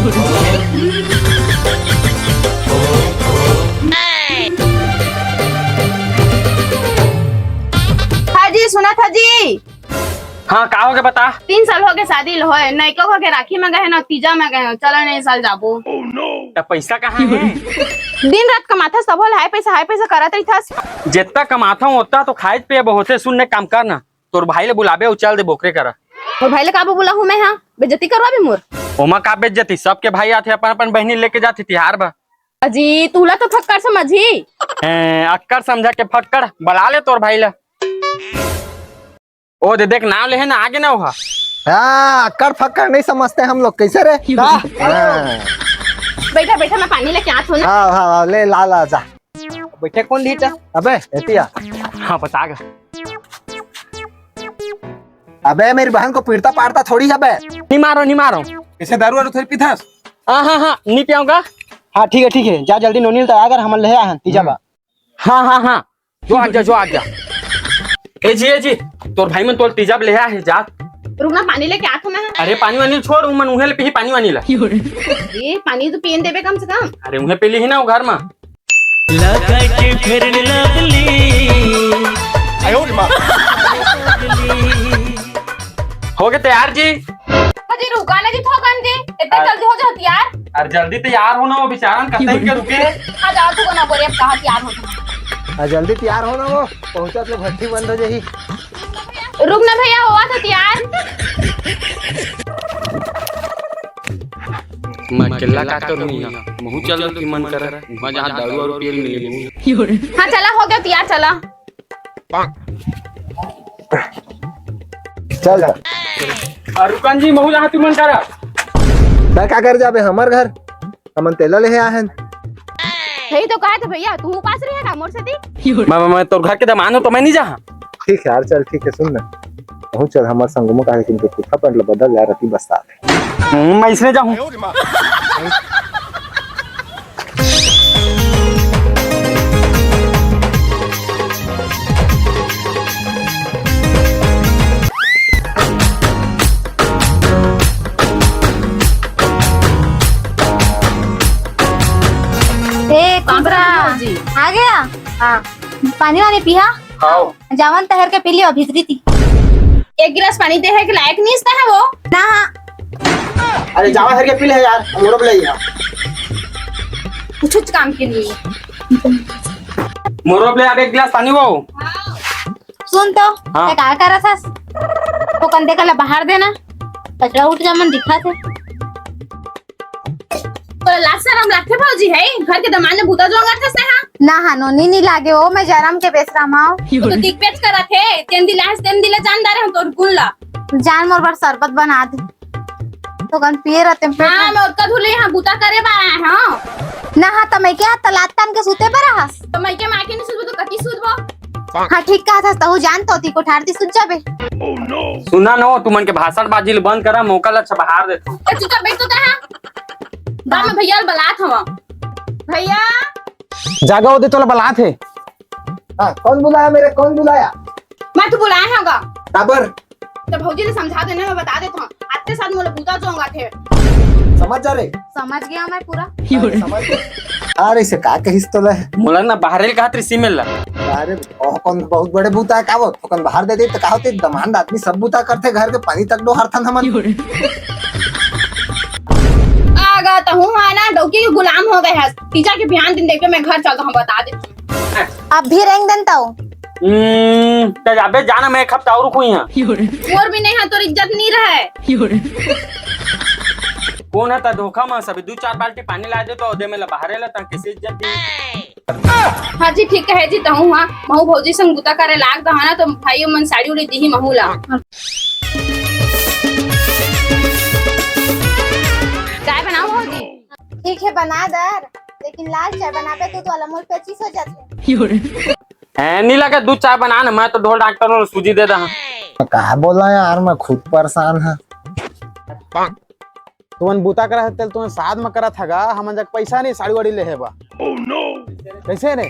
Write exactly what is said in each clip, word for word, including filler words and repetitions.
हाँ जी, सुना था जी। हाँ, का होगे बता? तीन साल होगे शादी ल होए, नइको होगे राखी में गए न, तीजा में गए न, चला नहीं साल जाबो। त पैसा कहाँ हे? दिन रात कमाथस तभो ले हाय पैसा, हाय पैसा करत रहिथस। जेतना कमाथंव ओतना तो खाए पिए बर होथे। सुन ने, काम कर ना, तोर भाई ले बुलाबे अउ चल देबो ओकरे करा। मोर भाई ले काबर बुलाहूँ मैं? हाँ, बेइज्जती करवाबे मोर। ओमा का बेइज्जती, सबके भाई आथे, अपन अपन बहिनी लेके जाथे तिहार बर। अजी, तुला तो फक्कड़ समझही। हैं, अक्कड़ समझा के फक्कड़, बला ले तोर भाई ला। ओ दे, देख, नाम ले हे ना, आगे ना ओहा। हाँ, अक्कड़ फक्कड़ नहीं समझते हम लोग, कैसे रे? का? हाँ। बैठा, बैठा, मैं पानी लेके आत हूँ ना। हाँ, हाँ, हाँ, ले, ला, ला, जा। बैठे कौन दी चा? अबे, एतिया। हाँ, बता गा। अबे, मेरी बहन को पीटता पाटता थोड़ी है बे। नहीं मारो, नहीं मारो। कैसे दारू वारू थोड़ी पीथस? हाँ, हाँ, हाँ, नहीं पियाऊंगा। हाँ, ठीक है, ठीक है, जा जल्दी नोनी ल तैयार कर, हमन ले आए हन तीजा बर। हाँ, हाँ, हाँ, जो आ गया, जो आ गया। ए जी, ए जी, तोर भाई मन तोर तीजा बर ले आए हे, जा। रुक ना, पानी लेके आत हूँ मैं। अरे, पानी वानी छोड़, उमन उहे ले पीही पानी वानी ला। ए, पानी तो पीन देबे कम से कम। अरे, उहे पी लीही ना वो घर में। लगा के फेयर लवली। होगे तैयार जी। अजी रुका ना जी, थोकन जी, इतने अ- जल्दी हो जाओ तैयार। अरे जल्दी तैयार हो ना, वो बेचारन कतई के रुके। आ जाओ, थोकन ना बोले, अब कहाँ तैयार हो तुम? आ, जल्दी तैयार हो ना, वो पहुँचा तो भट्टी बंद हो जाही। रुक ना भैया, हुआ था तैयार। मैं अकेला का करूँ यहाँ? महू चल की मन कर, वहाँ जहाँ दारू वारू पियल मिली। हाँ चला, हो गया तैयार, चला। चल, चल। अरे रुकन जी, महू जहाँ तू मन करा। तै का कर जाबे हमर घर? हमन तेला लेहे आए हन। सही तो कहा थे भैया, तू उपास रहे का मोर सेती? मैं, मैं, मैं तोर घर के दमान हो तो मैं नहीं जा। ठीक है यार, चल ठीक है, सुन ना। कहूँ चल, हमर संग में कहा, लेकिन तो कुत्ता पैंट ला बदल यार, अति बस्ता। हम्म, मैं इसने जाऊँ। ए, कुबरा, आ गया? हाँ। पानी वानी पिहा? हाँ। जावन तहर के पी लियो भीतरी ती। एक गिलास पानी देहे के लायक नहीं इसका है वो। ना, हाँ। अरे जावा हर के पी ले यार, हम लोग ले यार। कुछ काम के लिए। मोरो ले अब एक गिलास पानी वो। सुन तो, हाँ। तै का करत हस? वो कंधे का ला बाहर देना, कचरा उठ जा मन दिखा थे। तोला लाज शरम लागथे भौजी, है घर के दमान ले बूता जोंगत हस हा? ना हा नोनी नी लागे ओ, मैं जरम के बेसरम हव। तो दिख पेच करत हे, तेन दिला हस, तेन दिला जान डारे हम तोर गुण ला। जान मोर बर शरबत बना दे। तो कन पिए रहते पेट हाँ, में। मैं ओतका धुले यहाँ बूता करे बर आए हव। ना हा त मैं के हाथ तलात तान के सूते बर हस। तो मैं के माँ के नहीं सुतबो तो कति सुतबो? हाँ ठीक कहा था, तहु जान तो ती कोठार ती सुत जाबे। सुना न, तुमन के भाषण बाजी ल बंद करा, मौका ल अच्छा बहार देथव। ए, चुपचाप बैठ तो तैं, हाँ। बाद में भैया ल बलात हव। भैया। जागा ओदे तोला बलात हे। हाँ, कौन बुलाया मेरे, कौन बुलाया? मैं तो बुलाया हूँ गा। काबर? तो भौजी ने समझा देने में बता देता हूँ। आते साथ मोला बूता जोंगा थे। समझ जा रे। समझ गया मैं पूरा। अरे, समझ गया। अरे, इसे का कहिस तोला? मोला ना बाहर ले कहा थे सीमेल ला। अरे, ओह, कौन बहुत बड़े बूता है का वो? तो कौन बाहर दे दे तो का होते? दमान आदमी सब बूता करते, घर के पानी तक डोहर थन हमन। आगा तो हूँ है ना, डौकी के गुलाम हो गए हस। तीजा के बिहान दिन देख के मैं घर चलता हूँ, बता देती हूँ। अब भी रेंग देन तऊ। हम्म, त जाबे जाना, मैं एक हफ्ता और रुकूं यहाँ। मोर भी नहीं है, तोर इज्जत नहीं रहे। कौन है ता धोखा में सभी दो चार बाल्टी पानी ला दे तो ओदे में ला बाहर ला ता किसी इज्जत दी। हाँ जी, ठीक कहे जी, तहूँ हाँ, महू भौजी संग बुता करे लाग दहा ना, तो भाई मन साड़ी उड़ी दीही महू ला। चाय बनाओ भौजी। ठीक है, बना दर, लेकिन लाल चाय बनाबे दूध वाला, मोर पेचिस हो जाथे। हैं, नी लगे दूध चाय बना ना, मैं तो ढोल डॉक्टर हूँ, सूजी दे दहा। का बोला यार, मैं खुद परेशान है। तुमन बूता करा है, तेल तुमन साथ में करत हगा, हमन जग पैसा नहीं साड़ी वाड़ी ले है बा। कैसे रे?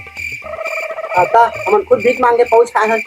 आता, हमन खुद भीख मांगे पहुंच आए हैं।